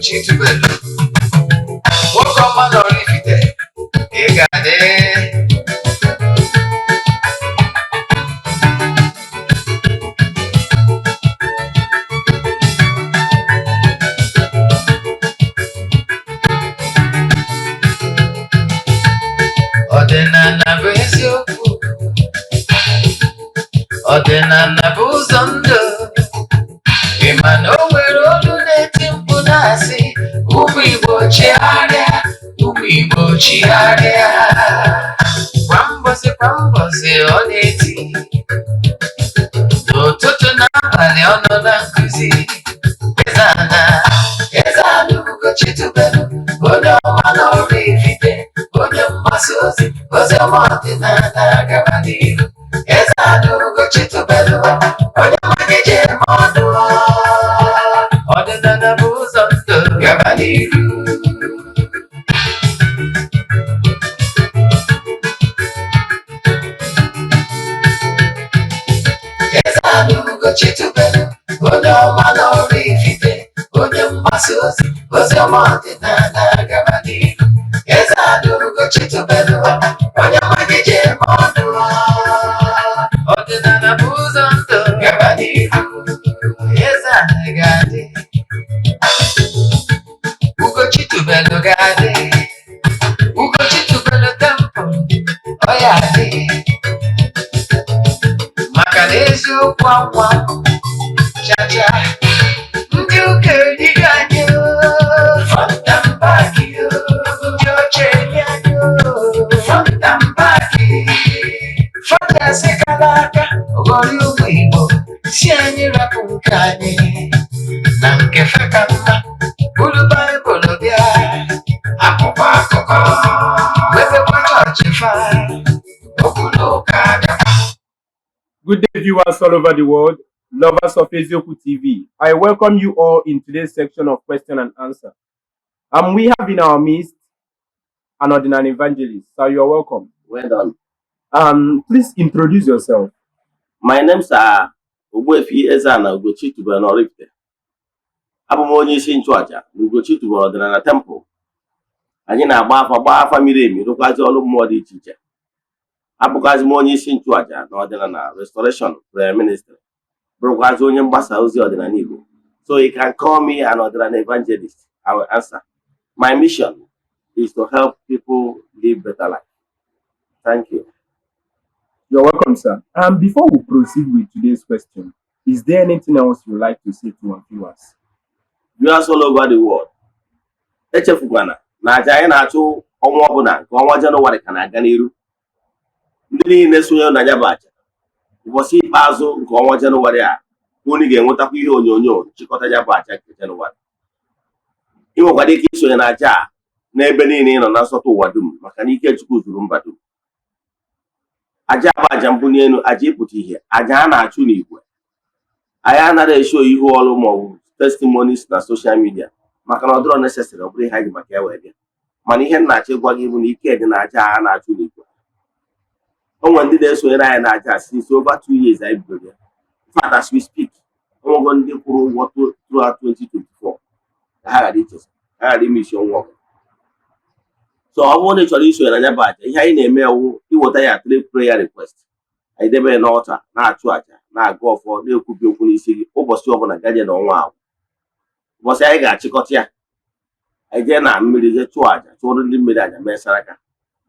Ugochitubelu, nwoke ọma na Oraifite, ị ga-adị. Ọdịnala bụ eziokwu, ọdịnala bụ ụzọ ndụ. Ị ma na o nwere olu na-eti mkpu na-asị, ụmụ Igbo chigharịa, ụmụ Igbo chigharịa. Kwa mbọsị kwa mbọsị ọ na-eti, n'ụtụtụ na abalị ọ nọ na nkụzi. Eze-Ana, Eze-Ana Ugochitubelu, onye ọma na Oraifite, onye mgbasa ozi, ozi ọma ọdịnala gaba n'ihu. Eze-Ana Ugochitubelu, onye mmanya ji eme ọnụ. Ọdịnala bụ ụzọ ndụ gaba n'ihu. Eze-Ana Ugochitubelu, onye ọma na Oraifite, onye mgbasa ozi, ozi ọma ọdịnala gaba n'ihu. Eze-Ana Ugochitubelu, onye mmanya ji eme ọnụ. Ọdịnala bụ ụzọ ndụ gaba n'ihu. Eze-Ana ga-adị, Ugochitubelu ga-adị, Ugochitubelu temple, ọ ya adị. Maka na eziokwu anwa chacha, ndị ụka erigo anyị front and back, ndị ọcha eri anyị front and back. Fọdasị kara aka ghọrọ ụmụ Igbo si anyị rapụ nke anyị na nke fe ka mma, buru Baịbụl bịa, akwụkwọ akụkọ mepekwa chọọchị fa, okwu na ụka gakwa. Good day, viewers all over the world, lovers of Eziokwu TV. I welcome you all in today's section of question and answer. We have in our midst an ordinary evangelist. So you are welcome. Well done. Please introduce yourself. My name's Ogbuefi Eze-Ana Ugochi tubelu n'Oraifite. Abụ m onye isi nchụaja na Ugochi tubelu ọdịnala temple. Anyị na-agba afa, gbaa afa miri emi, rụkwazi ọrụ mmụọ dị iche iche. Abụkwazi m onye isi nchụaja na ọdịnala Restoration Prayer Ministry. Bụrụkwazi onye mgbasa ozi ọdịnala Igbo. So you can call me an ọdịnala evangelist. I will answer. My mission is to help people live better life. Thank you. You're welcome, sir. Before we proceed with today's question, is there anything else you'd like to say to our viewers? Viewers all over the world, echefukwana na aja anyị na-achụ ọnwa ọbụla nke ọnwa Jenụwarị ka na-aga n'iru. Ndị niile sonye na ya bụ aja, ụbọchị ikpeazụ nke ọnwa Jenụwarị a, unu ga-enwetakwa ihe onyonyo nchịkọta ya bụ aja nke Jenụwarị. Ị nwekwara ike isonye na aja a n'ebe niile ị nọ na nsọtụ ụwa dum, maka na ike Chukwu zuru mba dum. Aja bụ aja mbuli elu, aja ịpụta ihe, aja a na-achụ n'igwe. Anyị anaghị esho ihu ọrụ maọbụ testimonies na social media, maka na ọ dịrọ necessary, ọ bụrụ ihe anyị ji maka ya wee bịa. Mana ihe m na-achọ ịgwa gị bụ na ike dị na aja a na-achụ n'igwe. O nwere ndị na-esonyere anyị na aja since over 2 years anyị bidoro ya. In fact, as we speak, o nwego ndị kwụrụ ụgwọ throughout 2024 ka ha ghara ichesa, ka ha ghara ime isi ọnwa ọbụla. So ọ bụrụ na ị chọrọ isonye na ya bụ aja, ihe anyị na-eme ewu iweta ya three prayer request, anyị debe ya n'ọta, na-achụ aja, na-agụ ọfọ, na-ekwubi okwu n'isi gị ụbọchị ọbụla gaje na ọnwa ahụ. Ụbọchị anyị ga-achịkọta ya, anyị jee na mmiri, jee chụọ aja, chụọrọ ndị mmiri aja, mee saraka,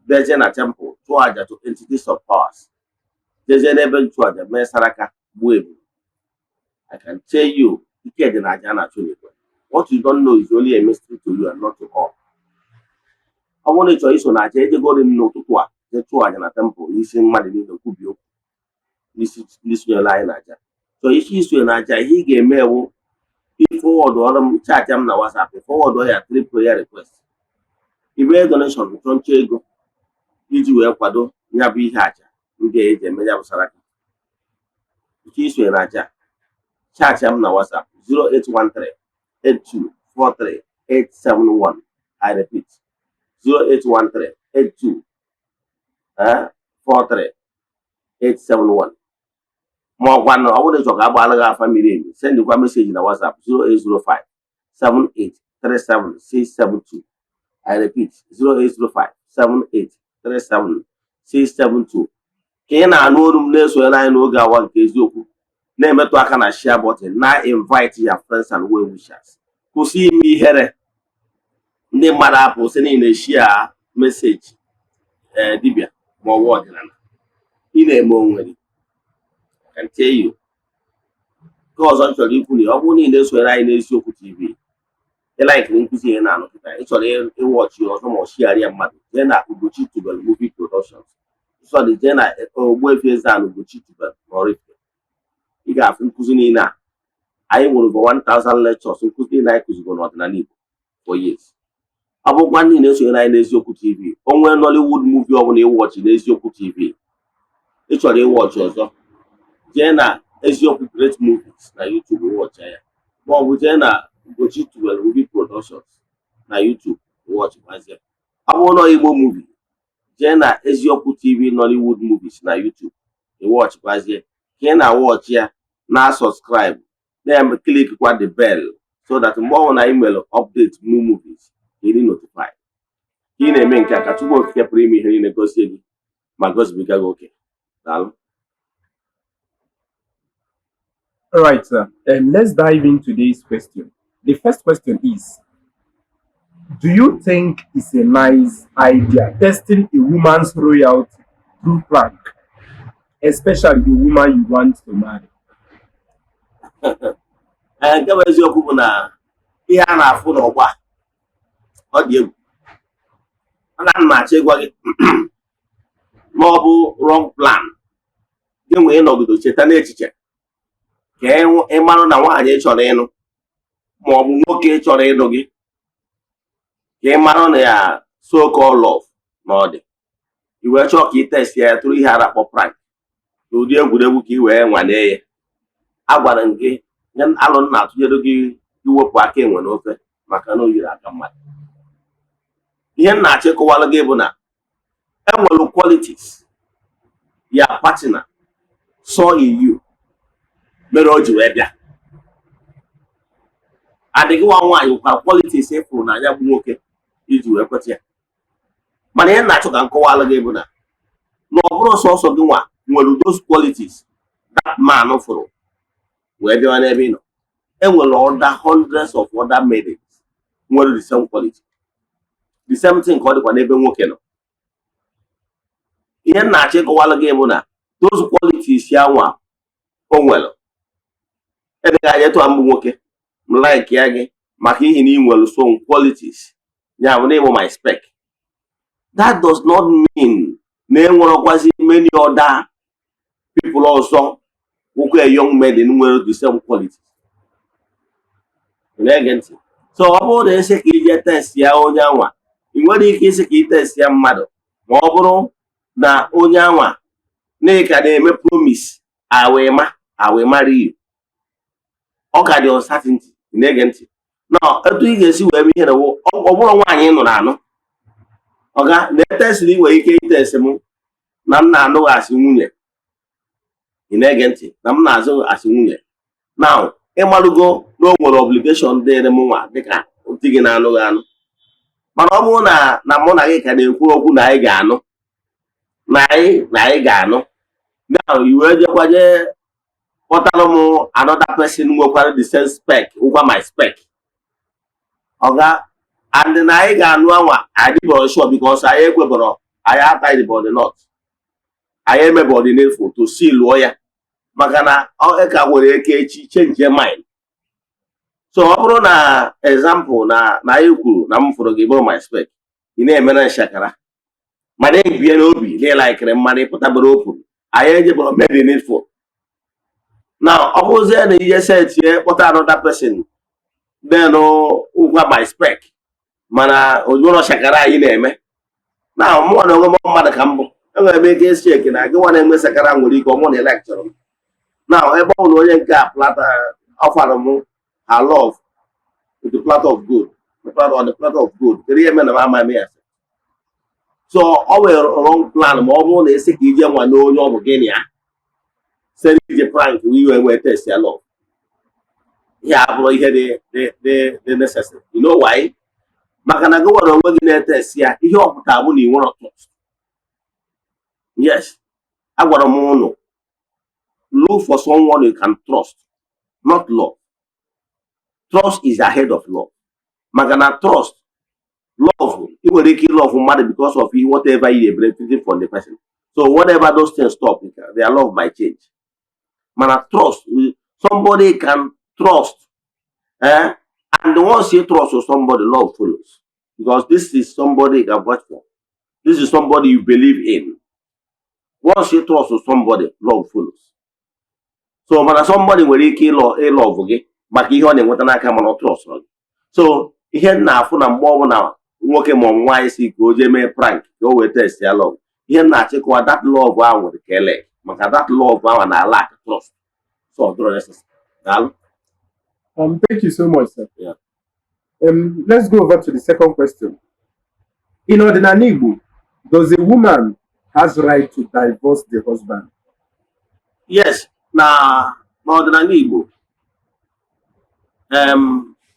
bịazie na temple, chụọ aja to entities of powers, jezie n'ebe nchụaja, mee saraka, gbuo ebu. I can tell you, ike dị na aja a na-achụ n'igwe. What you don't know is only a mystery to you and not to all. Ọ bụrụ na ị chọrọ iso na aja, ejegori m n'ụtụtụ a jee chụọ aja na temple n'isi mmadụ niile, kwubi okwu n'isi ndị sonyere anyị na aja. So isi isonye na aja, ihe ị ga-eme ewu forward ọrụ m, chat m na WhatsApp, forward ya three prayer request, ime donation nchọnchọ ego iji wee kwado ya bụ ihe aja ndị a eji eme ya bụ saraka. Nke isonye na aja, chat m na WhatsApp 0813 8243 871. I repeat, 0813 82 43 871. Ma ọkwa na ọ bụrụ na ị chọrọ ka agbaala gị afa miri emi, sendịkwa message na WhatsApp 0805 78 37672. I repeat, 0805 78 37 672. Ka ị na-anụ olu m, na-esonyere anyị n'oge awa nke eziokwu, na-emetụ aka na share button, na invite your friends and well wishers. Kwụsị ime ihere ndị mmadụ apụ sị na ị na-eshare message ee dibịa ma ọ bụ ọdịnala. Ị na-eme onwe gị. I can tell you. Nke ọzọ m chọrọ ikwu na ọ bụrụ na ị na-esonyere anyị n'Eziokwu TV, ị likeiri nkụzi ihe na-anụ kịta, ị chọrọ ịwatchi ọzọ ma ọ share ya mmadụ, jee na Ugochi Tubelu Movie Productions, sorry, jee na Ogbuefi Eze-Ana Ugochi Tubelu na Oraifite, ị ga-afụ nkụzi niile a. Anyị nwere over 1000 lectures, nkụzi niile anyị kụzigo n'ọdịnala Igbo for years. Ọ bụrụkwa ndị na-esonyere anyị n'Eziokwu TV, o nwee Nollywood movie ọbụla ịwatchi n'Eziokwu TV, ị chọrọ ịwatchi ọzọ, jee na Eziokwu Great Movies na YouTube, watchia ya, ma ọ bụ jee na Ugochi Tubelu Movie Productions na YouTube, watchikwazie. Ọ bụrụ na Igbo movie, jee na Eziokwu TV Nollywood Movies na YouTube, ịwatchikwazie. Ka ị na-awatchi ya, na subscribe, na-clickikwa the bell so that mgbe ọbụla anyị mere update new movies, ka ị dị notify. Ka ị na-eme nke a, ka Chukwu Okike pụrụ ime ihe niile gozie gị ma gọzibiga gị oke. Daalụ. All right, sir. Let's dive into today's question. The first question is, do you think it's a nice idea testing a woman's loyalty through prank, especially the woman you want to marry? Ee, nke bụ eziokwu bụ na ihe a na-afụ n'ọgba ọ dị egwu. Ana m na-achọ ịgwa gị na ọ bụ wrong plan gị nwee ịnọgido cheta n'echiche ka ị marụ na nwaanyị ị chọrọ ịnụ ma ọ bụ nwoke ị chọrọ ịnụ gị, ka ị marụ na ya so called love na ọ dị, i wee chọọ ka ị test ya tụrụ ihe a na-akpọ prank n'ụdị egwuregwu ka ị wee nwalee ya. Agwara m gị nye alụ m na-atụnyere gị iwepụ aka enwe n'ofe maka na o yiri aka mmadụ. Ihe m na-achọ ịkọwalụ gị bụ na enwere qualities ya partner saw in you mere o ji wee bịa. Adịghị nwa nwaanyị nwekwara qualities ị fụrụ n'anya bụ nwoke iji wee kweta ya. Mana ihe m na-achọ ka m kọwalụ gị bụ na ọ bụrụ sọsọ gị nwa nwere those qualities that man fụrụ wee bịawa n'ebe ị nọ. Enwere other hundreds of other maidens nwere the same quality, the same thing ka ọ dịkwa n'ebe nwoke nọ. Ihe m na-achọ ịkọwalụ gị bụ na those qualities ya nwa o nwere edịghị anya tụa mbụ nwoke m like ya gị maka ihi na ị nwere some qualities, ya bụ na ịbụ my spec. That does not mean na enwerekwazi many other people ọzọ nwoke, young maiden nwere the same qualities. Ị na-ege ntị? So ọ bụrụ na esi ka ije test ya onye anwa, ị nwere ike isi ka ị test ya mmadụ ma ọ bụrụ na onye anwa na ị ka na-eme promise, I will marry you, ọ ka dị uncertainty. Ị na-ege ntị? Na etu ị ga-esi wee mee ihe na ọ bụrụ nwaanyị ị nụrụ anụ ọga na etestịrị, ị nwere ike itest m na m na-anụghị asị nwunye. Ị na-ege ntị? Na m na-azụ asị nwunye. Now, ịmalụgo na o nwere obligation dịrị m nwa dịka di gị na-anụghị anụ. Mana ọ bụrụ na mụ na gị ka na-ekwu okwu na anyị ga-anụ, na anyị ga-anụ, now i wee jekwa jee kpọtara m another person nwekwara the same spec, nwekwa my spec, ọga, and na anyị ga-anụ anwa adịbọrọ sure because anyị ekwebọrọ, anyị ataghị the knot, anyị emebọrọ the needful to see lụọ ya, maka na ọ ka nwere ike echi change mind. So ọ bụrụ na example na anyị kwuru na m fụrụ gị bụrụ my spec, ị na-emere nshakara, mana ebie n'obi na ịlikeri mmanụ ịpụtabara open, anyị ejebọrọ mee the needful. Na ọ bụrụzie na ihe setie kpọta another person, then ụgwa my spec, mana ojụrọ shakara anyị na-eme na mụọ na onwe m mmadụ ka mbụ, enwere m ike isi eke na gị nwa na-eme sakara nwere ike ọmụ na ịlikechọrọ m na ebe ọ bụ na onye nke a plata ọfara m her love with the platter of gold, the platter on the platter of gold. Kedu ihe mere na m ama eme ya? So ọ nwere wrong plan ma ọ bụrụ na esi ka ije nwa na onye ọ bụ gịnị ya site ije prank wee wee test ya love. Ihe abụrụ ihe dị necessary. You know why? Maka na gị nwere onwe gị na-etest ya, ihe ọ pụtara bụ na ị nwere trust. Yes, agwara m ụnụ, look for someone you can trust, not love. Trust is ahead of love, maka na trust, love, ị nwere ike ịlove mmadụ because of whatever you dey benefiting from the person. So whatever those things stop, their love might change. Mana trust, somebody can trust, eh? And once you trust with somebody, love follows, because this is somebody you can watch for, this is somebody you believe in. Once you trust with somebody, love follows. So mana somebody nwere ike ịlove gị maka ihe ọ na-enweta n'aka, mana ọ trust gị. So ihe m na-afụ na mgbe ọbụla nwoke ma ọ bụ nwaanyị si ka o jee mee prank ka o wee test ya love, ihe m na-achịkwa, that love ahụ nwere ka ele, maka that love ahụ na lack trust, so ọ dịrọ necessary. Daalụ. Thank you so much, sir. Yeah. Let's go over to the second question. In Odinani Igbo, does a woman has right to divorce the husband? Yes, na n'ọdịnala Igbo,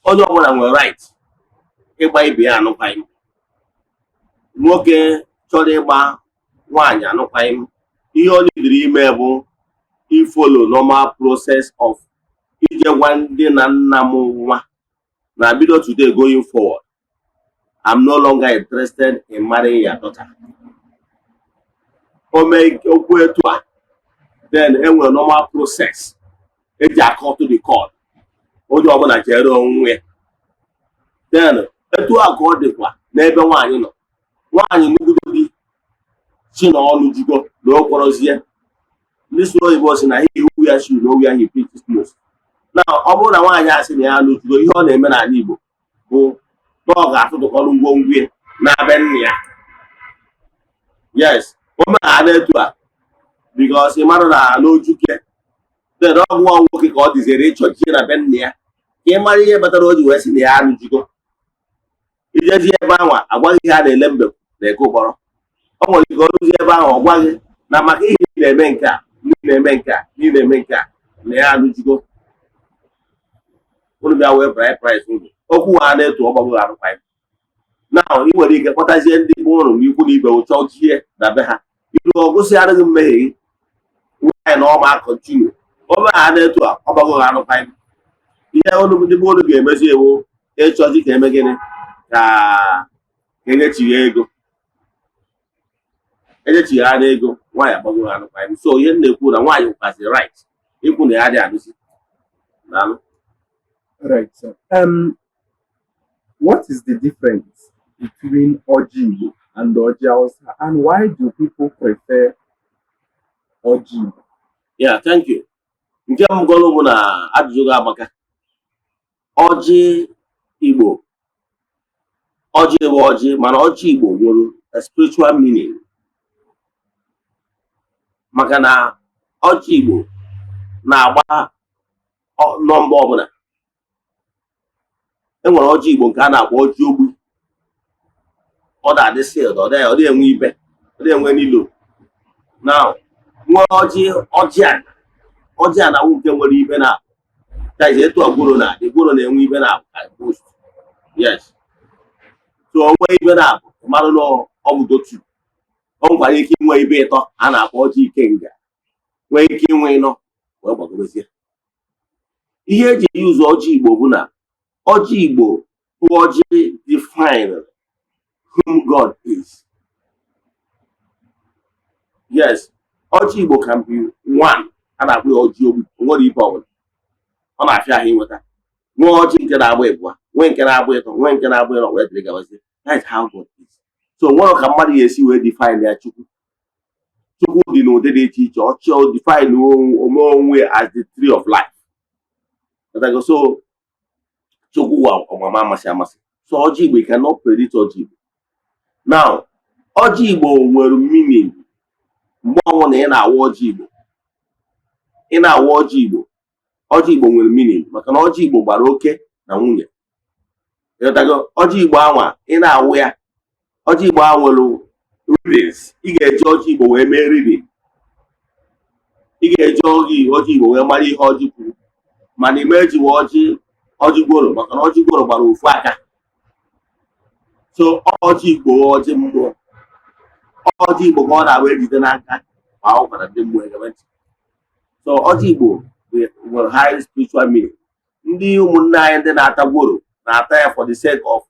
onye ọbụla nwere right ịgba ibe ya alụkwaghịm. Nwoke chọrọ ịgba nwaanyị alụkwaghịm, ihe ọ nidiri ime bụ ifollow normal process of ije gwa ndị na nna m nwa na bido today going forward, I'm no longer interested in marrying your daughter. O mee okwu etu a, then enwere normal process eji akọtụ the cord, onye ọbụla chere onwe ya. Then etu a ka ọ dịkwa n'ebe nwaanyị nọ. Nwaanyị nugide di si na ọnụ jugo na o kwọrọzie, ndị sụrụ oyibo si na he who wear shoe know where he pinches most. Na ọ bụrụ na nwaanyị a sị na ya anụjugo, ihe ọ na-eme n'ala Igbo bụ na ọ ga-atụtụkọrọ ngwongwo ya na be nna ya. Yes, o megha n'etu a, because ị mara na n'ojuke, then ọ bụ nwa nwoke ka ọ dịziri ịchọjie na be nna ya ka ị mara ihe kpatara o ji wee sị na ya anụjugo. Ijezi ebe ahụ, agwaghị ihe a na-ele mbekwu na eke ụkpọrọ. O nwere ike ọrụzie ebe ahụ, ọ gwaghị na maka ihe ị na-eme nke a, ị na-eme nke a, ị na-eme nke a, na ya anụjugo. Unu bịa wee bride price unu, okwu ha na-etu ọgbago arụkwaghị na ị nwere ike kpọtazie ndị bụ ụnụ na ikwu na ibe ụchọ jie na be ha iru ọgụsị arụghị mmehie gị nwaanyị na ọma continue ome ha na-etu a, ọgbago arụkwaghị. Ihe unu ndị be unu ga-emezi ewu ịchọzi ka eme gịnị? Ka enyechigha ego, enyechigha na ego nwaanyị agbago arụkwaghị. So ihe m na-ekwu na nwaanyị nwekwazị right ikwu na ya dị anụzi. Daalụ. Right, sir. What is the difference between Oji Igbo and Oji Hausa, and why do people prefer Oji Igbo? Yeah, thank you. Nke mbụgolu bụ na ajụjụ gị amaka. Ọjị Igbo, ọjị bụ ọjị, mana ọjị Igbo nwere a spiritual meaning, maka na ọjị Igbo na-agba nọmba ọbụla. E nwere ọjị Igbo nke a na-akpọ ọjị ogbi. Ọ na-adị sealed, ọ dị enwe ibe, ọ dị enwe n'ilo. Now, nwee ọjị ọjị a, ọjị a na-awụ nke nwere ibe na, that is, etu ọgwụrụ na-adị, gwụrụ na-enwe ibe na post. Yes, so o nwee ibe na abụ, mmadụ na ọ bụ dotu. O nwekwara ike inwe ibe ịtọ a na-akpọ ọjị ikenga, nwee ike inwe ịnọ wee gbagobezie. Ihe eji use ọjị Igbo bụ na ọjị Igbo bụ ọjị define whom God is. Yes, ọjị Igbo can be one a na-akpọ ya ọjị ogbi, o nwere ibe ọbụla, ọ na-afịa ahụ inweta. Nwee ọjị nke na-agba ịbụa, nwee nke na-agba ịtọ, nwee nke na-agba ịnọ, wee dịrị gabazie. That is how God is. So nwere ka mmadụ ga-esi wee define ya. Chukwu, Chukwu dị n'ụdị dị iche iche. Ọchị define ome onwe as the tree of life. Ghọtago? So Chukwu wa ọmama amasị amasị. So ọjị Igbo, you cannot predict ọjị Igbo. Now, ọjị Igbo nwere meaning. Mgbe ọbụla ị na-awa ọjị Igbo, ị na-awa ọjị Igbo, ọjị Igbo nwere meaning, maka na ọjị Igbo gbara oke na nwunye. Ịghọtago? Ọjị Igbo anwa ị na-awụ ya, ọjị Igbo ahụ nwere readings. Ị ga-eji ọjị Igbo wee mee reading. Ị ga-eji ọjị Igbo wee mara ihe ọjị kwuru. Mana ime ejiwa ọjị, ọjị gworo, maka na ọjị gworo gbara ofu aka. So ọjị Igbo, ọjị mmụọ, ọjị Igbo ka ọ na-abụ ejide n'aka ma ọ gwara ndị mmụọ egebe ntị. So ọjị Igbo nwere high spiritual meaning. Ndị ụmụnne anyị ndị na-ata gworo na-ata ya for the sake of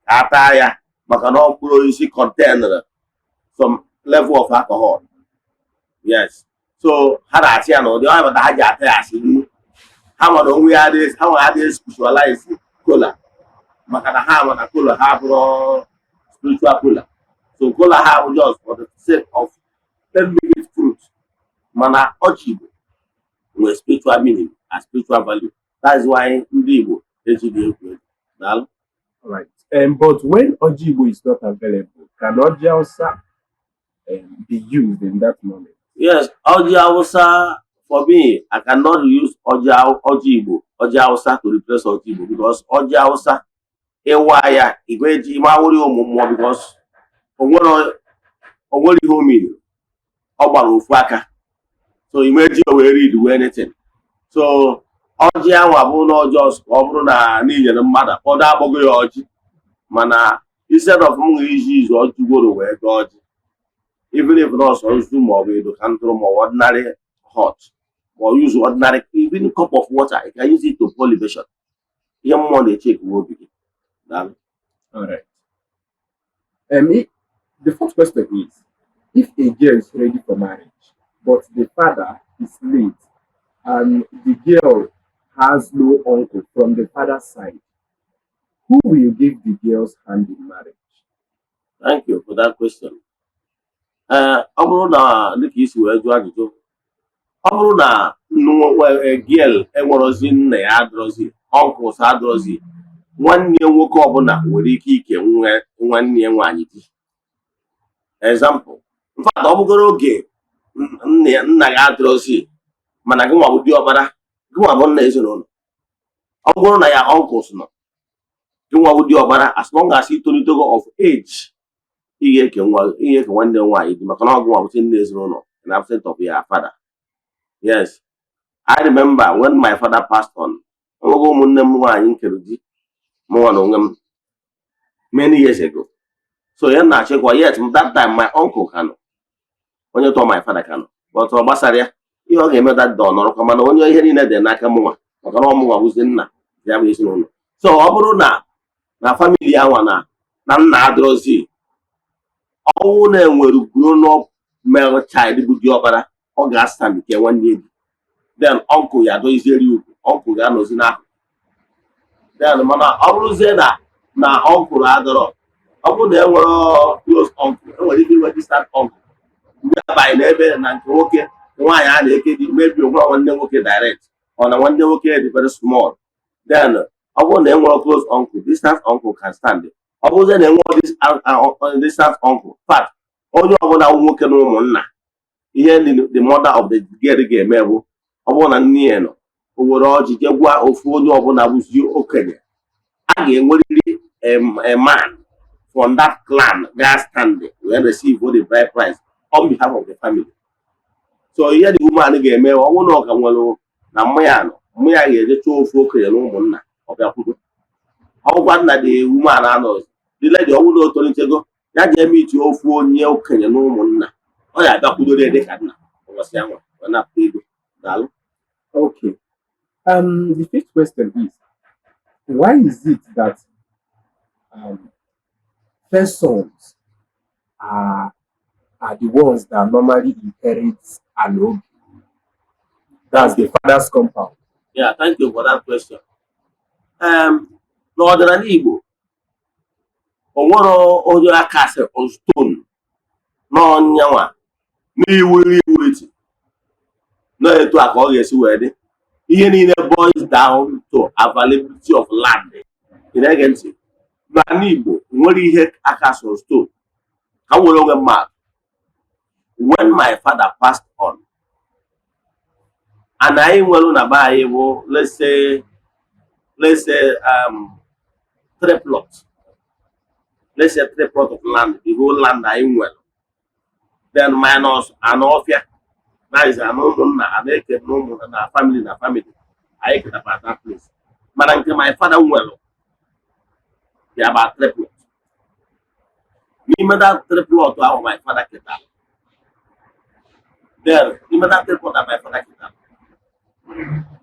ka ata ya, maka na ọ mkpụrụ osisi contain some level of alcohol, yes. So ha na-achị ya n'ụdị ọ maka ha ji ata ya asị nnu. Ha nwere onwe ya adịghị, ha nwere adịghị spiritualize kola, maka na ha ma na kola ha bụrụ spiritual kola. So kola ha bụ just for the sake of 10 minute fruit. Mana ọjị Igbo nwere spiritual meaning and spiritual value. That's why ndị Igbo ejighị egwu egwu. Daalụ. All right. But when Oji Igbo is not available, can Oji Hausa be used in that moment? Yes, ọjị Hausa, for me, I cannot use ọjị Igbo, ọjị Hausa to replace ọjị Igbo, because ọjị Hausa, ịwa ya igwe eji ime awụrụ ụmụ mmụọ, because o nwere ihe o mere ọ gbara ofu aka. So ime eji wee read wee anything. So ọjị anwa bụ na ọjọọ ka ọ bụrụ na n'inyere mmadụ ụfọdụ akpọgo ya ọjị, mana instead of m iji izu ọjị gworo wee gaa ọjị, even if not sọ nzu ma ọ bụ edo ka ntụrụ ma ọ bụ ordinary hot ma ọ use ordinary even cup of water, you can use it to pour libation. Ihe mmụọ na-eche ekuwe obi gị. Daalụ. All right. The fourth question is, if a girl is ready for marriage, but the father is late and the girl has no uncle from the father's side, who will give the girl's hand in marriage? Thank you for that question. Ee, ọ bụrụ na dịka isi wee jụọ ajụjụ, ọ bụrụ na girl enwerozi nna ya, adịrọzi uncles, adịrọzi nwanne ya nwoke ọbụla nwere ike ike nwanne ya nwaanyị di. Example, in fact, ọ bụgoro oge nna ya, nna ya adịrọzi, mana gị nwa bụ diọkpara, gị nwa bụ nna ezinụlọ. Ọ bụrụ na ya uncles nọ, gị nwa bụ diọkpara, as long as ị tolitego of age, ị ga-eke nwa, ị ga-eke nwanne ya nwaanyị di, maka na ọ gị nwa bụ nna ezinụlọ in absence of your father. Yes, I remember when my father passed on, enweghị ụmụnne m nwaanyị nkere di mụnwa na onwe m many years ago. So ya na-achịkwa yet that time my uncle ka nọ, onye tọọ my father ka nọ, but ọ gbasara ya ihe ọ ga-eme that day, ọ nọrọkwa. Mana onye ihe niile dị n'aka mụnwa, maka na ọ mụnwa bụzi nna ya bụ ezinụlọ. So ọ bụrụ na family anwa na nna adịrọzi, ọnwụ na-enwere grown up male child bụ diọkpara, ọ ga-stand nke nwanne ya di. Then uncle ya adozieri ugwu, uncle ga-anọzi n'akụkụ. Then mana ọ bụrụzie na uncle adọrọ, ọ bụrụ na enwere close uncle, enwere ike inwe distant uncle. Mgbe abanye na ebe na nke nwoke nwaanyị a na-eke di, maybe onwe nwanne nwoke direct, ọ na nwanne nwoke dị very small. Then ọ bụrụ na enwere close uncle, distant uncle can stand. Ọ bụrụzie na enwere distant uncle, in fact, onye ọbụla wụ nwoke na ụmụnna, ihe the mother of the girl ga-eme bụ, ọ bụrụ na nne ya nọ, o were ọjị jee gwa ofu onye ọbụla bụzi okenye, a ga-enwerịrị a man from that clan ga stand wee receive the bride price on behalf of the family. So ihe the woman ga-eme, ọ bụrụ na ọ ka nwere na mma ya nọ, mma ya ga-eje chọọ ofu okenye na ụmụnna, ọ bịakwudo. Ọ bụkwa nna the woman anọzi, the lady, ọ bụrụ na o tolitego, ya ga-eme iti ofu onye okenye na ụmụnna, ọ ya abịakwudoro ya dịka nna ụbọchị ahụ wee napụta ego. Daalụ. Okay. The fifth question is, why is it that first sons are the ones that normally inherit an obi? That's the father's compound. Yeah, thank you for that question. N'ọdịnala Igbo, o nwere onye aka asị on stone n'ọnyanwa n'iwu iwuriti na-etu a ka ọ ga-esi wee dị. Ihe niile boils down to availability of land. Ị na-ege ntị? N'ala Igbo nwere ihe aka asị on stone. Ka m were onwe mmadụ, when my father passed on and anyị nwere na be anyị bụ let's say three plots, let's say three plot of land, the whole land anyị nwere, then minus anụ ọfịa, that is anụ ụmụnna, ana eke na ụmụnna na family na family. Anyị ketakwa that place, mana nke my father nwere dị about three plot. N'ime that three plot ahụ my father ketara, then n'ime that three plot that my father ketara,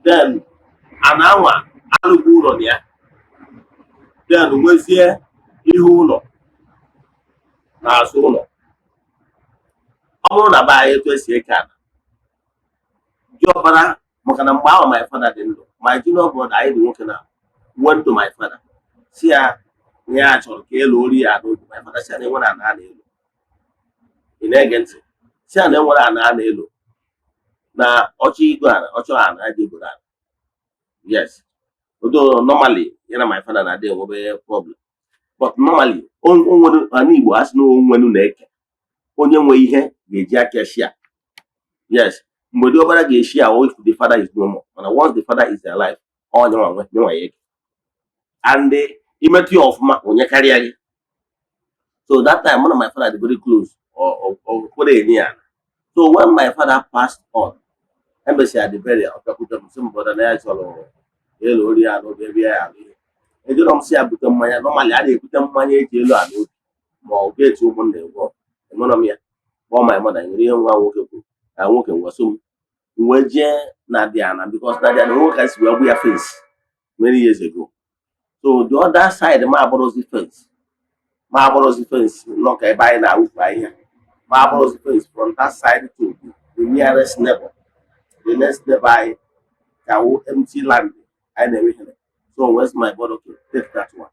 then ana anwa alụghị ụlọ na ya, then nwezie ihe ụlọ n'azụ ụlọ. Ọ bụrụ na be anyị, etu esi eke ala, diọkpara, maka na mgbe ahụ my father dị ndụ, my junior brother, anyị dị nwoke na, went to my father si ya na ya chọrọ ka elu ori ya n'obi. My father si ya na enwere ana a na-elu. Ị na-ege ntị? Si ya na enwere ana a na-elu, na ọchọ igwe ana, ọchọ ana aja egoro ana. Yes, although normally ya na my father na-adị enwebe problem, but normally o nwere ana Igbo a sị na onwenu na-eke, onye nwe ihe ga-eji aka shia. Yes, mgbe diọkpara ga-eshi ahụ if the father is no more, mana once the father is alive, ọ nyenwa nwe nyenwa ya eke and imetụ ya ọfụma, onye karịa gị. So that time, mụ na my father dị very close, ọ kwere enye ya. So when my father passed on, emesịa the burial, ọ bịakwute m sị m, "Brother," na ya chọrọ elu ori ya n'obi ebe ya alụ ihe. Ejụrọ m sị ya bute mmanya. Normally a na-ebute mmanya eji elu ala obi ma ọ ga-eti ụmụnna egwu. Enwere m ya kpọọ my mother, nwere ihe nwa nwoke kwuru ka nwoke nweso m. M wee jee na diana, because na diana nwoke ka si wee gbu ya fence many years ago. So the other side ma agbụrụzi fence, ma agbụrụzi fence nọ ka ebe anyị na-awụfu ahịhịa, ma agbụrụzi fence from that side to the nearest neighbor, the next neighbor anyị ka wụ empty land anyị na-enwe ihe. So where's my brother? Okay, take that one.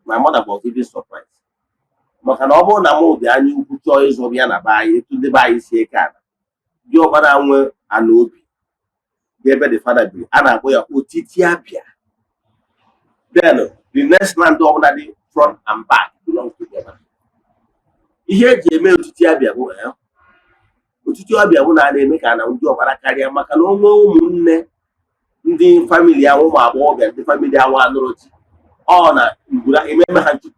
My mother was even surprised, maka na ọ bụrụ na mụ dị anya ukwu chọọ ịzụ ya na be anyị, etu ndị be anyị si eke ala, diọkpara nwe ala obi dị ebe the father biri, a na-akpọ ya otiti abịa. Then the next land ọbụla dị front and back belongs to the other. Ihe eji eme otiti abịa bụ otiti ọbịa bụ na a na-eme ka na ndị ọkpara karịa, maka na onwe ụmụnne ndị family ahụ, ụmụ agbọghọbịa ndị family ahụ anụrụ di, ọ na ngwura ememe ha nchukwu,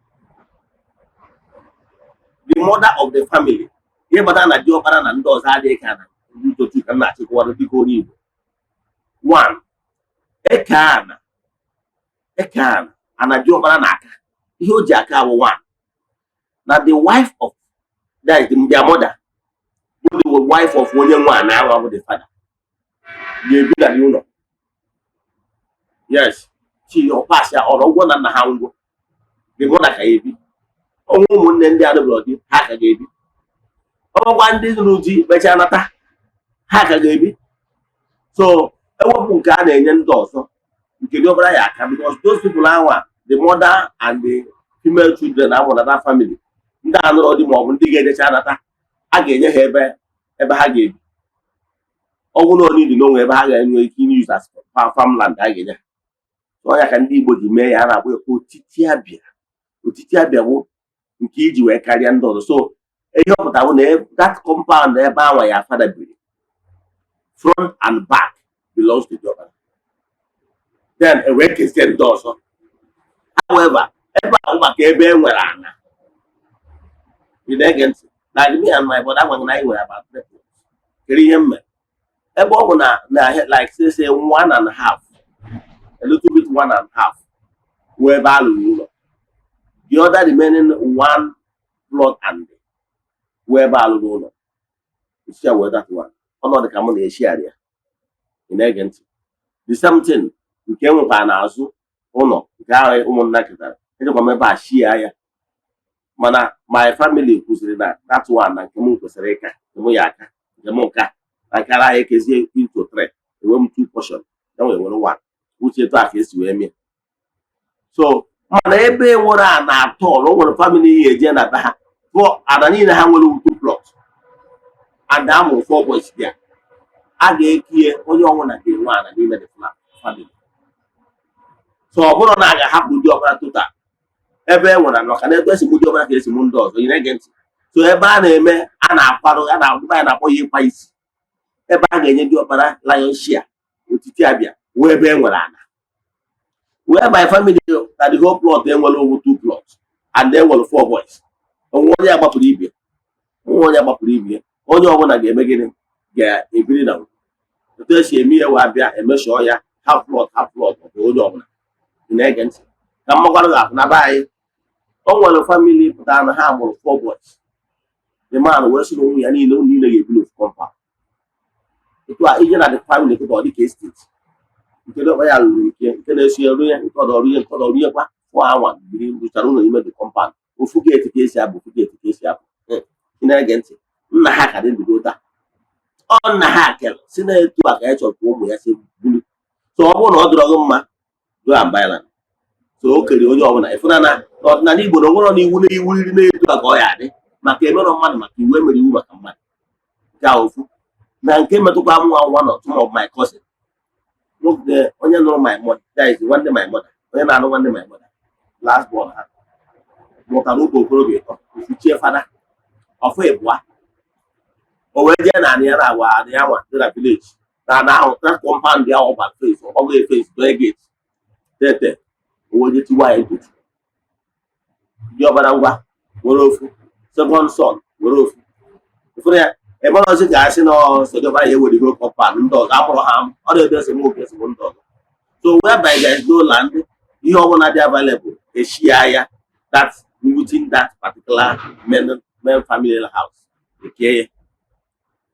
the mother of the family. Ihe kpatara na diọkpara na ndị ọzọ adịghị ka na ndị otu ka m na-achịkọwara dịka onye Igbo. One, eke ana, eke ana ana diọkpara na aka ihe o ji aka awụ one na the wife of, that is their mother, bụ the wife of onye nwe ana ahụ bụ the father, ga-ebi na ụlọ. Yes, chi ọ pass ya ọrụ ụgwọ na nna ha ngwụ, the mother ka ya ebi. Ọnwa ụmụnne ndị a nụbụrụ di, ha ka ga-ebi. Ọgbakwa ndị nụrụ di mechaa nata, ha ka ga-ebi. So ewepụ nke a na-enye ndị ọzọ, nke diọkpara ya aka, because those people ahụ, the mother and the female children amụrụ na that family, ndị a nụrụ di maọbụ ndị ga-ejecha nata, a ga-enye ha ebe ha ga-ebi. Ọ bụrụ na onidi n'onwe ebe ha ga-enwe ike use as farmland, a ga-enye ha. So ya ka ndị Igbo ji mee ya a na-akpọ ya otiti abịa. Otiti abịa bụ nke iji wee karịa ndị ọzọ. So ihe ọ pụtara bụ na that compound ebe anwa ya father biri, front and back belongs to the other. Then e wee kesie ndị ọzọ. However, ebe ahụ maka ebe e nwere ana. Ị na-ege ntị? Na me and my brother agwaghị na anyị nwere about three plots. Kedu ihe m mere? Ebe ọ bụ na like say one and a half, a little bit, one and a half wee ebe a lụrụ ụlọ, the other remaining one plot and wee ebe a lụrụ ụlọ isi ya wee that one ọnọdụ ka mụ na-eshigharị ya. Ị na-ege ntị? The same thing nke e nwekwara n'azụ ụlọ nke ahụ ụmụnna ketara, ejekwa m ebe a shie ya. Mana my family kwụsịrị na that one na nke m kwesịrị ịka nke m ya aka nke m nka na nke ara anyị ekezie into three, enwe m two portion, ya nwere nwere one uche. Etu a ka esi wee mee. So mana ebe nwere ana atọ, o nwere family ya eje na be ha tụọ ana niile ha nwere two plot and amụ four boys there, a ga-ekie onye ọbụla ga-enwe ana n'ime the family. So ọ bụrụ na a ga-ahapụ ndị ọbụla total ebe e nwere ana, maka na etu esi mụ ndị ọbụla ka esi mụ ndị ọzọ. Ị na-ege ntị? So ebe a na-eme a na-akwarụ a na-akpọ ya na-akpọ ya ịkwa isi, ebe a ga-enye ndị ọkpara lion share otiti abịa wee ebe e nwere ana, where my family na the whole plot enwere owu two plot and enwere four boys. Onwe onye agbapụrụ ibie, onwe onye agbapụrụ ibie, onye ọbụla ga-eme gịnị? Ga-ebiri na otu esi eme ihe wee abịa emeshọọ ya. Half plot, half plot, ọ bụ onye ọbụla ị na-ege ntị ka mmakwarụ ga-afụ na be anyị. O nwere family pụtara na ha mụrụ four boys. The man wee sị na ụmụ ya niile, ụmụ niile ga-ebi n'ofu compound. Etu a ije na the family kịta, ọ dị ka estate. Nke dọkpa ya lụrụ nke na-esi eru ya, nke ọdọ ọrụ ya, nke ọdọ ọrụ ya kwa fụọ anwa biri rụchara ụlọ n'ime the compound. Ofu gate ka esi apụ, ofu gate ka esi apụ. Ị na-ege ntị, nna ha ka dị ndụ taa. Ọ nna ha kere si na etu a ka ya chọrọ ka ụmụ ya si buru. So ọ bụrụ na ọ dịrọ gị mma, go and buy land. So o kere onye ọbụla. Ịfụna na n'ọdịnala Igbo na onwere na iwu na iwu riri na-etu a ka ọ ya adị maka emerọ mmadụ, maka iwu emere iwu maka mmadụ. Nke a ofu na nke metụkwa m nwa, one or two of my cousin nwoke, onye nụrụ my mother, that is nwanne my mother, onye na-anụ nwanne my mother, last born, ha mụtara ụmụ okorobịa ịtọ. Ofu chie fada, ọfụ ịbụa. O wee jee na anị ya na-agwa anị ya nwa dị na village na ana ahụ na compound ya. Ọ gbara fence, ọ gbago fence, donye gate tete. O wee jee tiwa ya ntotu dị ọbara ngwa were ofu second son were ofu ụfọdụ ya ebe ọzọ ka asị na ọsọ dị ọbara ya ewere ihe compound ndị ọzọ amụrụ ha amụ. Ọ na-ede esemokwu, esemokwu ndị ọzọ. So whereby there is no land, ihe ọbụla dị available eshia ya that within that particular main family house eke ya.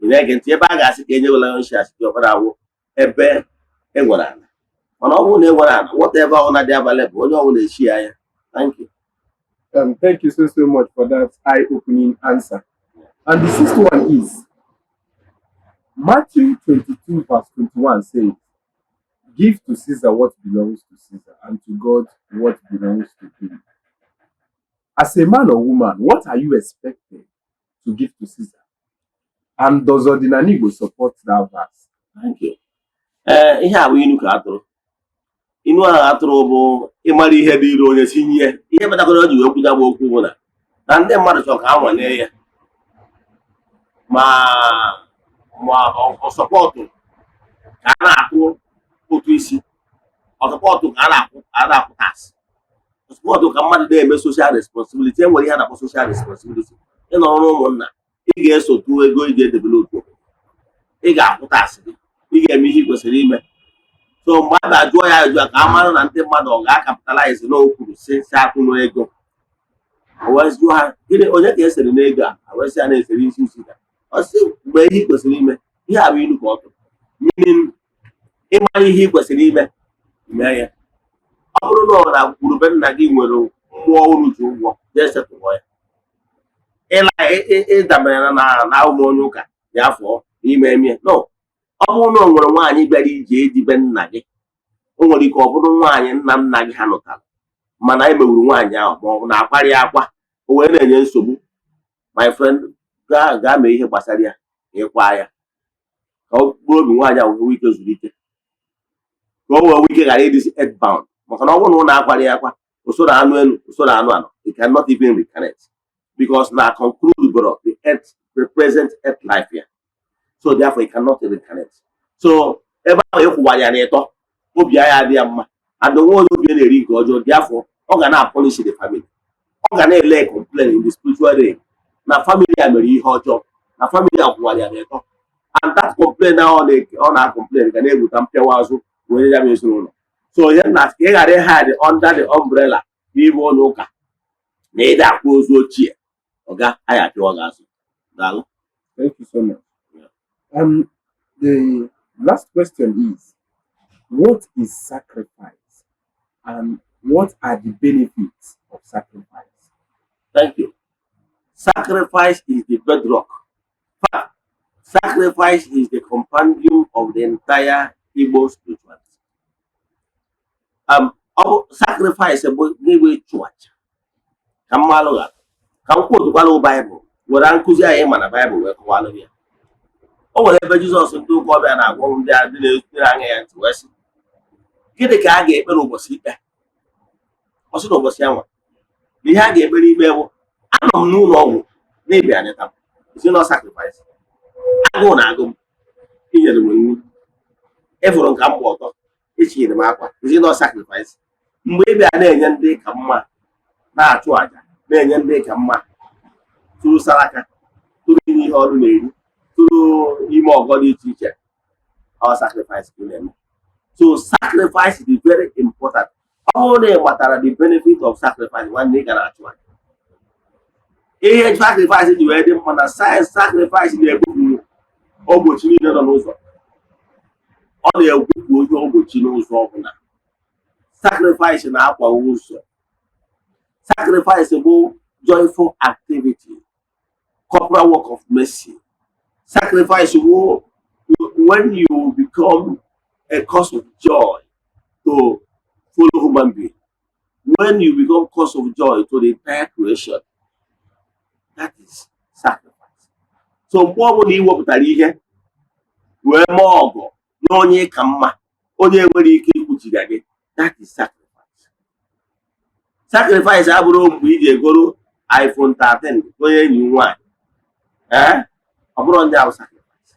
Ị na-ege ntị, ebe a ga-asị ka enye lion shares dị ọbara awụ ebe e nwere ala, mana ọ bụrụ na e nwere ala, whatever ọbụla dị available, onye ọbụla eshia ya. Thank you. Thank you so, so much for that eye-opening answer. And the sixth one is Matthew 22, verse 21 says, "Give to Caesar what belongs to Caesar, and to God what belongs to him." As a man or woman, what are you expected to give to Caesar? And does Odinani Igbo support that verse? Thank you. Ee, ihe a bụ inu ka atụrụ. Inu ahụ atụrụ bụ ịmara ihe dị iru onye si nye ihe kpatakwara o ji wee kwuja bụ okwu bụ na ndị mmadụ chọrọ ka a nwalee ya ma ọ support ka a na-akwụ ụtụ isi, ọ support ka a na-akwụ tax, ọ support ka mmadụ na-eme social responsibility. E nwere ihe a na-akpọ social responsibility. Ịnọrọ n'ụmụnna, ị ga-eso tụọ ego ị ga-edevelop, ị ga-akwụ tax gị, ị ga-eme ihe ị kwesịrị ime. So mgbe a ga-ajụọ ya ajụọ ka a mara na ndị mmadụ ọ ga-acapitalize na o kwuru si atụ n'ego, o wee jụọ ha, gịnị, onye ka esere n'ego a? A wee sị ya na-esere isi isi ka ọ sị mgbe ihe ị kwesịrị ime. Ihe a bụ ilu ka ọ tụrụ, meaning ịmara ihe ị kwesịrị ime, mee ya. Ọ bụrụ na ọ na gburugburu nna gị nwere mmụọ unu ji ụgwọ, jee setụọ ya. Ịla ịdabere na ụmụ onye ụka ya afọ n'ime emie no. Ọ bụrụ na o nwere nwaanyị bịara ije edibe nna gị, o nwere ike ọ bụrụ nwaanyị nna nna gị ha nụtara, mana emewuru nwaanyị ahụ ma ọ bụ na-akwarị akwa, o wee na-enye nsogbu, my friend, gaa gaa mee ihe gbasara ya ka ịkwa ya, ka mkpụrụ obi nwaanyị ahụ nwee ike zuru ike, ka o wee nwee ike ghara ịdịzi earthbound. Maka na ọ bụrụ na ụlọ akwara ya akwa, usoro anụ elu, usoro anụ anọ, it cannot even reconnect because na conclude bro the earth represent earth life ya. So therefore it cannot reconnect. So ebe ahụ ịkwụwara ya n'ịtọ, obi ya adị ya mma, and onwe onye obi na-eri nke ọjọọ. Therefore ọ ga na-apunish the family, ọ ga na-ele complain in the spiritual realm na family ya mere ihe ọjọọ, na family ya kwụwara ya n'ịtọ. And that complain ahụ ọ na-complain ga na-eweta mpịawa azụ wee ya bụ ezinụlọ. So onye na ka ị ghara ịhide under the umbrella n'ime ụlọ ụka na ịda akwa ozu ochie, ọga anyị apịawa gị azụ. Daalụ. Thank you so much. The last question is, what is sacrifice and what are the benefits of sacrifice? Thank you. Sacrifice is the bedrock. Fact, sacrifice is the compendium of the entire Igbo spirituality. Ọ bụ sacrifice bụ n'igwe ịchụ aja ka mmalụ ga ka m kwuotukwalụ Baịbụl were nkụzi anyị ma na Baịbụl wee kọwalụ ya. O nwere ebe Jizọs ndị ụka ọbịa na-agwọ ndị ndị na-aṅa ya ntị wee sị, gịnị ka a ga-ekpe n'ụbọchị ikpe? Ọ sị na ụbọchị anwa na ihe a ga-ekpe n'ikpe bụ, anọ m n'ụlọ ọgwụ na-ebịa neta m. Is it not sacrifice? Agụụ na-agụ m, inyere m nri. Ịfụrụ nka m gba ọtọ, echinyere m akwa. Is it not sacrifice? Mgbe ị bịa na-enye ndị ka mma, na-achụ àjà na-enye ndị ka mma, tụrụ saraka, tụrụ inye ihe ọrụ na-eri, tụrụ ime ọgọ dị iche iche, ọ sacrifice ka ị na-eme. So sacrifice is very important. Ọ bụrụ na ị matara the benefit of sacrifice, nwanne, ị ga na-achụ aja. Ihe sacrifice ji wee dị mma na sacrifice na-ebupụ ogbochi niile nọ n'ụzọ. Ọ na-egwupụ onye ogbochi n'ụzọ ọbụla. Sacrifice na-akwa ụzọ. Sacrifice bụ joyful activity, corporal work of mercy. Sacrifice bụ when you become a cause of joy to fellow human being, when you become cause of joy to the entire creation. That is sacrifice. So mgbe ọbụla ị wepụtara ihe wee mee ọgọ na onye ka mma, onye nwere ike ikwuchiga gị, that is sacrifice. Sacrifice abụrụ mgbe ị ga-egoro iPhone 13 onye enyi nwaanyị. Ee, ọ bụrụ ndị ahụ sacrifice,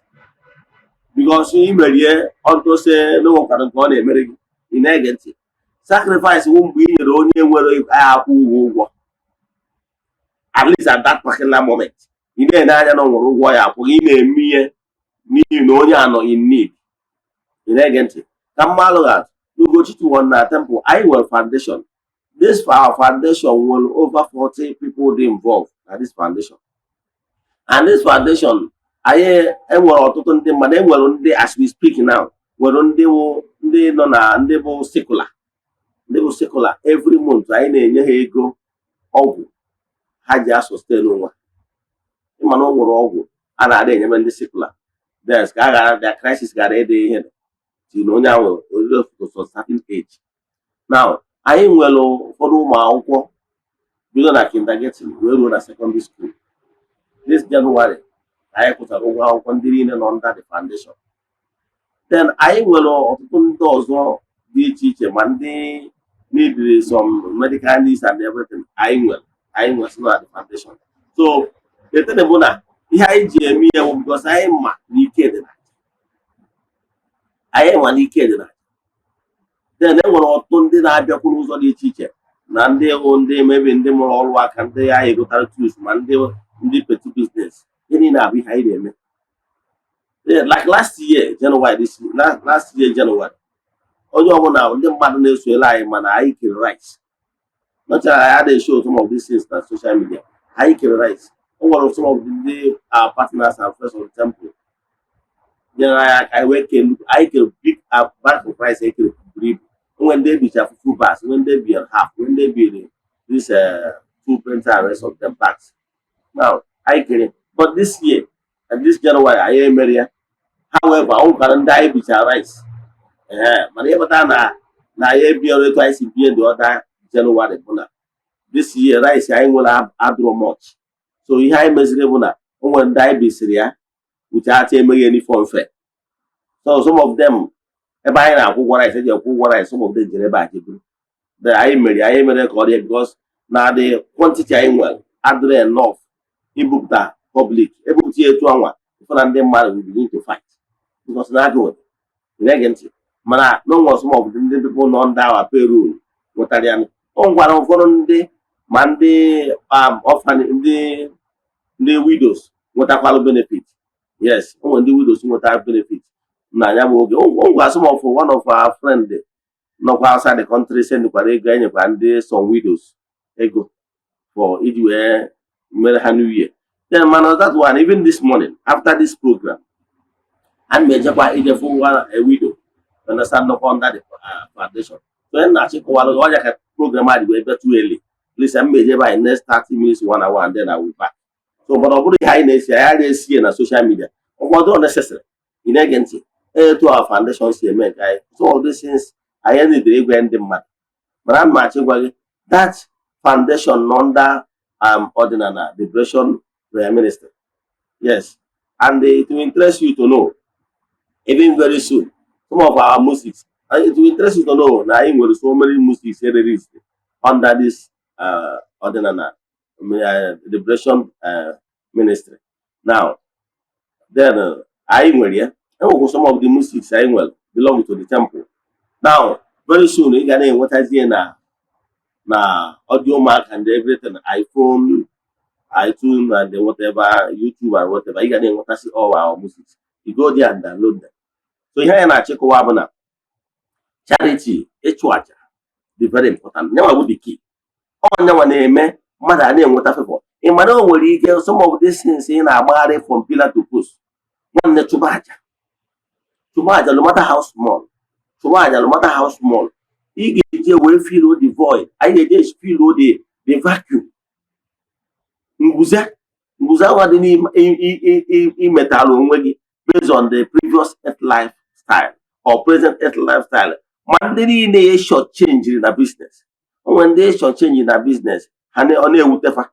because ị merie ọtụse n'ụkwara nke ọ na-emere gị. Ị na-ege ntị? Sacrifice bụ mgbe ị nyere onye nwere akwụ ụgwọ, at least at that particular moment ị na-ene anya na ọ nwere ụgwọ ya akwụ gị. Ị na-eme ihe n'ihi na onye a nọ in need. Ị na-ege ntị? Ka mmalụ atụ, n'Ugochi na temple anyị nwere foundation. This our foundation nwere over 40 people dị involved na this foundation, and this foundation anyị enwere ọtụtụ ndị mmadụ. Enwere ndị, as we speak now, nwere ndị wụ ndị nọ na ndị bụ sickler, ndị bụ sickler. Every month anyị na-enye ha ego ọgwụ ha ji asustain onwe. Ịma na o nwere ọgwụ a na-adị enyebe ndị sickler des ka a ghara their crisis gara ịdị ihe till na onye ahụ orire to some certain age. Now anyị nwere ụfọdụ ụmụ akwụkwọ bido na kindergarten wee ruo na secondary school. This January anyị kwụchara ụgwọ akwụkwọ ndị niile nọ under the foundation. Then anyị nwere ọtụtụ ndị ọzọ dị iche iche, ma ndị needed some medical needs and everything. Anyị nwere so na the foundation. So the thing bụ na ihe anyị ji eme ihe bụ because anyị ma na ike dị na anyị ma na ike dị na. Then e nwere ọtụtụ ndị na-abịakwu n'ụzọ dị iche iche, na ndị hụ ndị mebi, ndị mụrụ ọrụ aka, ndị anyị egotara tools, ma ndị petty business. Ihe niile abụ ihe anyị na-eme. Yeah, like last year January, this last, last year January, onye ọbụla ndị mmadụ na-esoyere anyị, mana anyị kere rice. Nọchara anyị adịghị show some of these things na social media. Anyị kere rice. O nwere some of the ndị our partners and friends of the temple nyere anyị aka. Anyị wee kee nnukwu, anyị kere big bag of rice. Ekere buru ibu. Onwe ndị ebicha fufu bags, onwe ndị ebiri half, onwe ndị ebiri this two printer and rest of them bags. Now anyị kere, but this year and this January anyị emere ya. However, ọ nwekwara ndị anyị bichara rice. Ee, mana ịpụta na anyị ebiara etu anyị si bie the other January bụ na this year rice anyị nwere adụrụ much. So ihe anyị meziri bụ na o nwere ndị anyị bisiri ya without emeghị any fanfare. So some of them, ebe anyị na-akwụ ụgwọ rice, eji akwụ ụgwọ rice, some of them jere ebe a jeburu. Then anyị mere ka ọ dị, because na the quantity anyị nwere adịrị enough ibupụta public. Ebupụta ya etu anwa, ịfụ na ndị mmadụ will begin to fight because na agụụ dị. Ị na-ege ntị? Mana no nwere some of the ndị people nọ under our payroll nwetara ya. O nwekwara ụfọdụ ndị, ma ndị orphan, ndị widows nwetakwalụ benefit. Yes, o nwere ndị widows nwetara benefit na ya bụ oge. O nwere some of one of our friend nọkwa outside the country sendkwara ego, enyekwa ndị some widows ego for iji wee mere ha New Year. Then mana that one, even this morning after this program, ana m ejekwa ijefu nwa a widow, understand, nọkwa under the foundation. So onye na-achịkọwalụ gị ọnya ka program a dị wee bịa too early. Please, m eje by next 30 minutes, one hour, and then I will back. So but ọ bụrụ ihe anyị na-esi, anyị na-esi ya na social media ụfọdụ unnecessary. Ị na-ege ntị? Etu our foundation si eme nke anyị, so all these things anyị nidere ịgwa ndị mmadụ, mana ana m achọ ịgwa gị that foundation nọ under Ọdịnala Liberation Prayer Ministry. Yes, and it will interest you to know, even very soon, some of our musics, and it will interest you to know na anyị nwere so many musics released under this Ọdịnala Liberation Ministry. Now then, anyị nwere ya, enwekwa some of the musics anyị nwere belong to the temple. Now very soon ị ga na-enwetazi ya na Audiomack and everything, iPhone, iTunes and whatever, YouTube and whatever. Ị ga na-enwetasị all our music. You go there and download them. So ihe anyị na-achịkọwa bụ na Charity, ịchụ aja dị very important. Nyanwa bụ the key. Ọ nyanwa na-eme mmadụ a na-enweta favor. Ị ma na o nwere ike some of these things ị na-agbagharị from pillar to post. Nwanne, chụba aja, chụba aja, no matter how small. Chụba aja, no matter how small. Ị ga-eje wee fill the void, anyị ga-eje fill the vacuum, nguze nguze ahụ dị n'ime imetara onwe gị based on the previous earth lifestyle or present earth lifestyle. Ma ndị niile ya short change na business, o nwere ndị short change na business ha, ọ na-ewutefa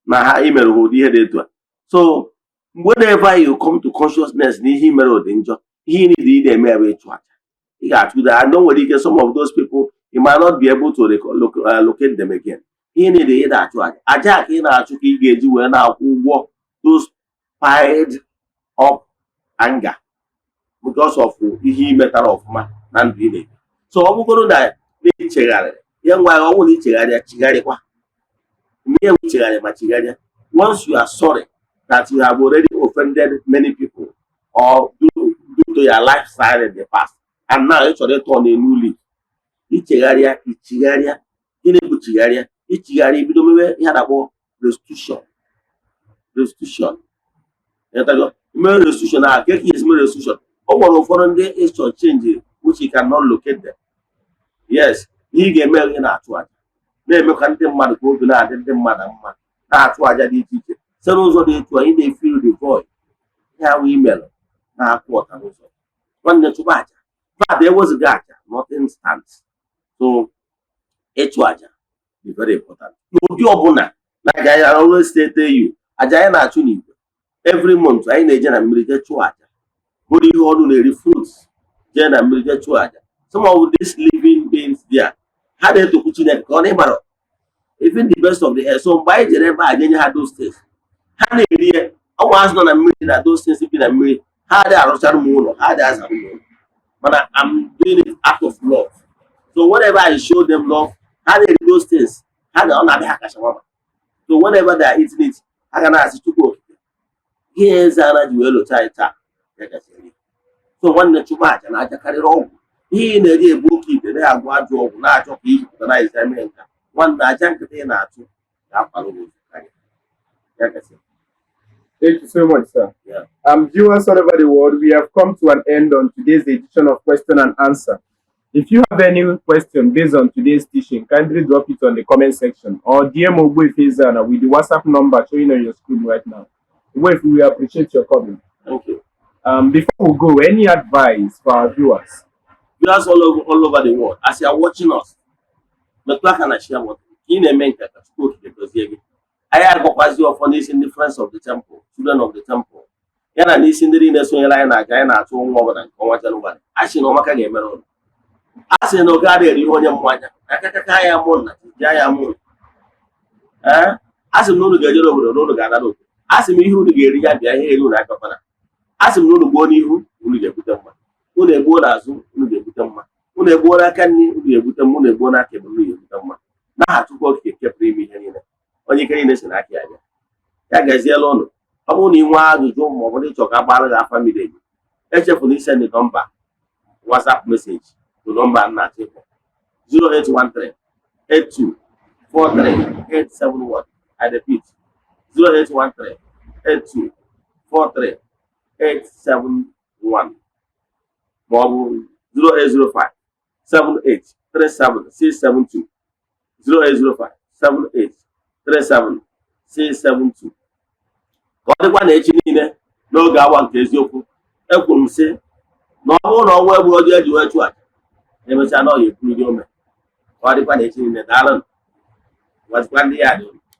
na ha imere ha ụdị ihe dị etu a. So whenever you come to consciousness na ihe imere dị njọ, ihe ị niile ị na-eme bụ ịchụ aja. Ị ga-achụdo and o nwere ike some of those people, you might not be able to locate them again. Ihe niile ị na-achụ aja, aja a ka ị na-achụ ka ị ga-eji wee na-akwụ ụgwọ those piled up anger because of ihe ị metara ọfụma na ndụ ị na-ebi. So ọ bụgoro na ichegharịrị ya nwa, ọ bụrụ na ichegharịa, chigharịkwa ihe bụ chegharị ma chigharịa. Once you are sorry that you have already offended many people or due to your lifestyle in the past, and now ị chọrọ ịtọ na new leaf, ichegharịa, ichigharịa. Gịnị bụ chigharịa? Ichigharịa, ibido mewe ihe a na-akpọ restitution. Restitution, ịghọtago? Mere restitution ahụ ka esi mere restitution. O nwere ụfọdụ ndị ịchọ change which you cannot locate them. Yes, ihe ị ga-eme, ị na-achụ aja, na-eme ka ndị mmadụ, ka obi na-adị ndị mmadụ mma, na-achụ aja dị iche iche site n'ụzọ dị etu a, ị na-efill the void. Ihe ahụ imelụ na-akwụ ọta n'ụzọ. Nwanne, chụba aja. But ewezụga aja, nothing stands. So ịchụ aja dị very important n'ụdị ọbụla. Like I always say, tell you, aja anyị na-achụ n'igwe every month, anyị na-eje na mmiri jee chụọ aja, bụrụ ihe ọnụ na-eri, fruits, jee na mmiri jee chụọ aja. Some of these living beings there, ha na-etokwu Chineke ka ọ na ịgbara even the best of the air. So mgbe anyị jere ebe a nye ha those things, ha na-eri ya. Ọnwa azụ nọ na mmiri na those things bi na mmiri, ha adịghị arụchara m ụlọ, ha adịghị azara m ụlọ, mana I'm doing it out of love. So whenever I show them love, ha na-eri those things, ha na ọ na-adị ha kacha mma. So whenever they are eating it, ha ga na-asị, "Chukwu Okike, ihe eze ana ji wee lụcha anyị taa ya gasị eri." So nwanne, chụba aja na aja karịrị ọgwụ. Ihe ị na-eri ebu oke ite, na-agwọ ajọ ọgwụ, na-achọ ka ijipụta na ize mee nka. Nwanne, aja nkịtị ị na-achụ ga-akwara gị ụzọ karịa ya gasị. Thank you so much, sir. Yeah. Viewers all over the world, we have come to an end on today's edition of Question and Answer. If you have any question based on today's teaching, kindly drop it on the comment section or DM Ogbuefi Ezeana with the WhatsApp number showing on your screen right now. Ogbuefi, we appreciate your coming. Thank you. Before we go, any advice for our viewers? Viewers all over the world, as you are watching us, metụ aka na share button. Ka ị na-eme nke ka Chukwu Okike gọzie gị. Anyị agọkwazi ọfọ n'isi ndị Friends of the Temple, Children of the Temple, ya na n'isi ndị niile sonyere anyị na aja anyị na-achụ ọnwa ọbụla nke ọnwa Jenụwarị. A sị na ọmaka ga-emere ụlọ, a sị na oge adịghị eri ihe onye mmanya akakaka ya mụ na jia ya mụ. Ee, a sị m na unu ga-ejere obodo na unu ga-ana n'obodo. A sị m ihe unu ga-eri ya bịa, ihe eri unu akọkwana. A sị m na unu gbuo n'ihu, unu ga-ebute mma. Unu egbuo n'azụ, unu ga-ebute mma. Unu egbuo n'aka nri, unu ga-ebute mma. Unu egbuo n'aka ekpe, unu ga-ebute mma. N'aha Chukwu Okike nke pụrụ ime ihe niile, onye ike niile si n'aka ya bịa, ya gaziela ụnụ. Ọ bụrụ na ị nwee ajụjụ ma ọ bụ na ịchọ ka agbara gị afa miri emi, echefuna isend nọmba WhatsApp message to nọmba m na-achọ ịkpọ: 0813 82 43 871. I repeat, 0813 82 43 871 ma ọ bụ 0805 78 37 672, 0805 78 37 672. Ka ọ dịkwa na echi niile n'oge awa nke eziokwu. Ekwuru m sị na ọ bụrụ na ọnwa egbu ọjọọ eji wee chụọ aja, emechaa na ọ ya ekwuriri ome. Ka ọ dịkwa na echi niile. Daalụ, gwazikwa ndị ya dị.